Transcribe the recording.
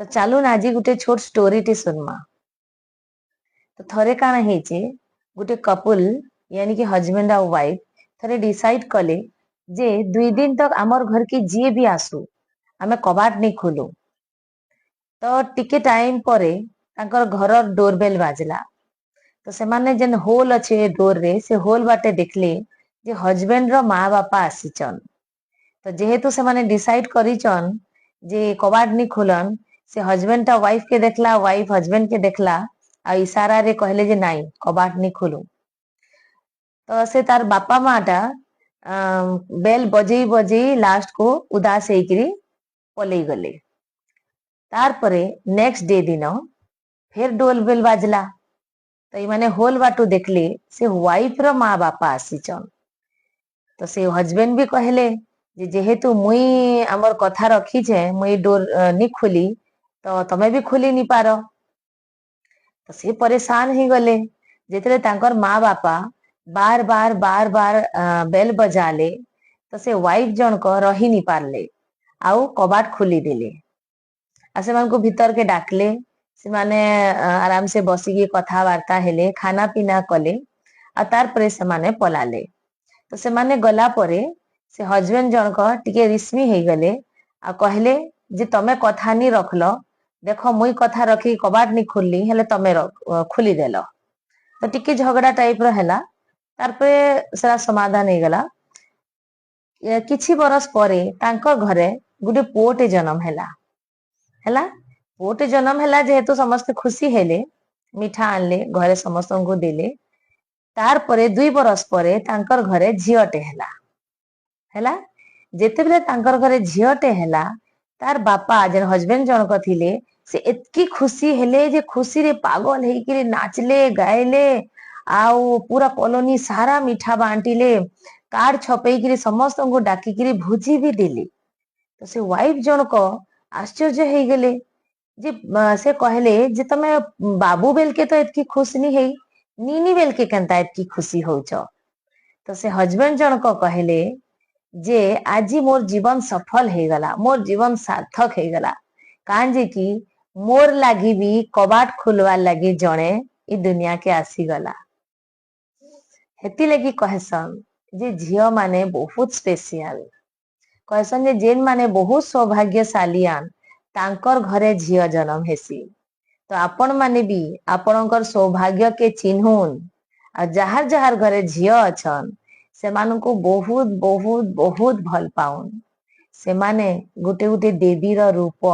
ତ ଚାଲୁନ୍, ଆଜି ଗୋଟେ ଛୋଟ ଷ୍ଟୋରିଟେ ଶୁଣମା। ତ ଥରେ କାଣା ହେଇଛେ, ଗୋଟେ କପୁଲ, यानी कि ହଜବେଣ୍ଡ ଆଉ ୱାଇଫ ଥରେ ଡିସାଇଡ କଲେ ଯେ 2 ଦିନ ତକ ଆମର ଘରକେ ଯିଏ ବି ଆସୁ, ଆମେ କବାଟ ନେଇ ଖୋଲୁ। ତ ଟିକେ ଟାଇମ ପରେ ତାଙ୍କର ଘରର ଡୋରବେଲ ବାଜିଲା। ତ ସେମାନେ ଯେନ୍ ହୋଲ ଅଛେ ଡୋର ରେ, ସେ ହୋଲ ବାଟେ ଦେଖିଲେ ଯେ ହଜବେଣ୍ଡ ର ମା ବାପା ଆସିଛନ୍। ତ ଯେହେତୁ ସେମାନେ ଡିସାଇଡ କରିଛନ୍ ଯେ କବାଟ ନି ଖୋଲନ୍, ସେ ହଜବେଣ୍ଡ ଟା ୱାଇଫ କେ ଦେଖଲା, ୱାଇଫ ହଜବେଣ୍ଡ କେ ଦେଖଲା ଆଉ ଇଶାରାରେ କହିଲେ ଯେ ନାଇଁ, କବାଟ ନି ଖୋଲୁ। ତ ସେ ତାର ବାପା ମା ଟା ବେଲ ବଜେଇ ବଜେଇ ଲାଷ୍ଟ କୁ ଉଦାସ ହେଇକିରି ପଲେଇ ଗଲେ। ତାରପରେ ନେକ୍ସଟ ଡେ ଦିନ ଫେର ଡୋର ବେଲ ବାଜଲା। ତ ଏମାନେ ହୋଲ ବାଟୁ ଦେଖିଲେ ସେ ୱାଇଫ ର ମା ବାପା ଆସିଛନ୍। ତ ସେ ହଜବେଣ୍ଡ ବି କହିଲେ ଯେ ଯେହେତୁ ମୁଇଁ ଆମର କଥା ରଖିଛେ, ମୁଇଁ ଡୋର ନି ଖୋଲି, ତ ତମେ ବି ଖୋଲି ନି ପାର। ତ ସେ ପରେଶାନ ହେଇଗଲେ। ଯେତେବେଳେ ତାଙ୍କର ମା ବାପା ବାର ବାର ବାର ବାର ବେଲ ବଜାଲେ, ତ ସେ ୱାଇଫ ଜଣକ ରହି ନି ପାରିଲେ ଆଉ କବାଟ ଖୋଲିଦେଲେ ଆଉ ସେମାନଙ୍କୁ ଭିତରକେ ଡାକଲେ। ସେମାନେ ଆରାମସେ ବସିକି କଥାବାର୍ତ୍ତା ହେଲେ, ଖାନା ପିନା କଲେ ଆଉ ତାରପରେ ସେମାନେ ପଲାଲେ। ତ ସେମାନେ ଗଲା ପରେ ସେ ହଜବେଣ୍ଡ ଜଣକ ଟିକେ ରିସ୍ମି ହେଇଗଲେ ଆଉ କହିଲେ ଯେ ତମେ କଥା ନି ରଖଲ, ଦେଖ, ମୁଇଁ କଥା ରଖି କବାଟ ନି ଖୋଲିଲି, ହେଲେ ତମେ ଖୋଲିଦେଲ। ତ ଟିକେ ଝଗଡା ଟାଇପ ର ହେଲା, ତାରପରେ ସେଟା ସମାଧାନ ହେଇଗଲା। କିଛି ବରଷ ପରେ ତାଙ୍କ ଘରେ ଗୋଟେ ପୁଅଟେ ଜନ୍ମ ହେଲା। ହେଲା, ପୁଅଟେ ଜନ୍ମ ହେଲା ଯେହେତୁ ସମସ୍ତେ ଖୁସି ହେଲେ, ମିଠା ଆଣିଲେ, ଘରେ ସମସ୍ତଙ୍କୁ ଦେଲେ। ତାରପରେ 2 ବରଷ ପରେ ତାଙ୍କର ଘରେ ଝିଅଟେ ହେଲା। ହେଲା, ଯେତେବେଳେ ତାଙ୍କର ଘରେ ଝିଅଟେ ହେଲା, ତାର ବାପା, ଯେନ୍ ହଜବେଣ୍ଡ ଜଣକ ଥିଲେ, ସେ ଏତ୍କି ଖୁସି ହେଲେ ଯେ ଖୁସିରେ ପାଗଲ ହେଇକିରି ନାଚଲେ, ଗାଇଲେ ଆଉ ପୁରା କଲୋନୀ ସାରା ମିଠା ବାଣ୍ଟିଲେ, କାର୍ଡ ଛପେଇକିରି ସମସ୍ତଙ୍କୁ ଡାକିକିରି ଭୋଜି ବି ଦେଲେ। ତ ସେ ୱାଇଫ ଜଣକ ଆଶ୍ଚର୍ଯ୍ୟ ହେଇଗଲେ ଯେ ସେ କହିଲେ ଯେ ତମେ ବାବୁ ବେଲକେ ତ ଏତ୍କି ଖୁସି ନି ହେଇ, ନିନି ବେଲକେ କେନ୍ତା ଏତ୍କି ଖୁସି ହଉଛ? ତ ସେ ହଜବେଣ୍ଡ ଜଣକ କହିଲେ ଯେ ଆଜି ମୋର ଜୀବନ ସଫଳ ହେଇଗଲା, ମୋର ଜୀବନ ସାର୍ଥକ ହେଇଗଲା, କାଁ କି ମୋର ଲାଗି ବି କବାଟ ଖୋଲବାର ଲାଗି ଜଣେ ଇ ଦୁନିଆ କେ ଆସିଗଲା। ହେଥିଲାଗି କହେସନ୍ ଯେ ଝିଅ ମାନେ ବହୁତ ସ୍ପେସିଆଲ। କହେସନ୍ ଯେ ଯେନ୍ ମାନେ ବହୁତ ସୌଭାଗ୍ୟଶାଲୀଆନ୍, ତାଙ୍କର ଘରେ ଝିଅ ଜନ୍ମ ହେସି। ତ ଆପଣ ମାନେ ବି ଆପଣଙ୍କର ସୌଭାଗ୍ୟ କେ ଚିହ୍ନୁନ୍ ଆଉ ଯାହାର ଯାହାର ଘରେ ଝିଅ ଅଛନ୍, ସେମାନଙ୍କୁ ବହୁତ ବହୁତ ବହୁତ ଭଲ ପାଉନ୍। ସେମାନେ ଗୋଟେ ଗୋଟେ ଦେବୀର ରୂପ।